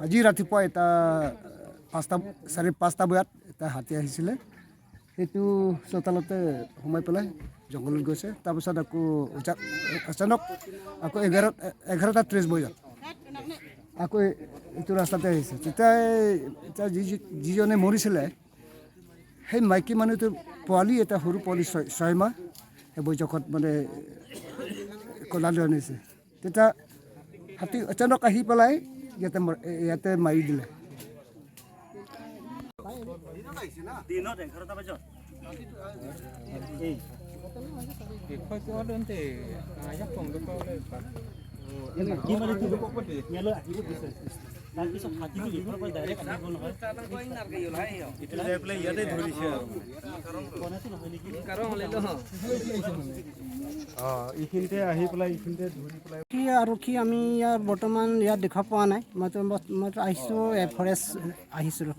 আজি ৰাতিপুৱা এটা 5টা, 5:30 বজাত এটা হাতী আহিছিলে। সেইটো চোতালতে সোমাই পেলাই জংঘলত গৈছে। তাৰপিছত আকৌ অচানক আকৌ 11টা 30 বজাত আকৌ এইটো ৰাস্তাতে আহিছে। তেতিয়া এতিয়া যিজনে মৰিছিলে, সেই মাইকী মানুহটোৰ পোৱালি এটা, সৰু পোৱালি, 6 মাহ, সেই বৈঠকত মানে কোলালৈ আনিছে। তেতিয়া হাতী অচানক আহি পেলাই ইয়াতে মাৰি দিলে। দিনত 11টা বজাত এই কি মানে ইয়ালৈ আহিব বিচাৰিছে। তাৰপিছত হাতীটো ইফালৰ পৰা ডাইৰেক্ট আহিব নহয়। যাই পেলাই ইয়াতে ধৰিছে আৰু। বনাইছে নহয় নেকি? অঁ, এইখিনিতে আহি পেলাই এইখিনিতে ধৰি পেলাই। কি আৰক্ষী আমি ইয়াত বৰ্তমান ইয়াত দেখা পোৱা নাই। মইতো আহিছোঁ, ফৰেষ্ট আহিছিলোঁ।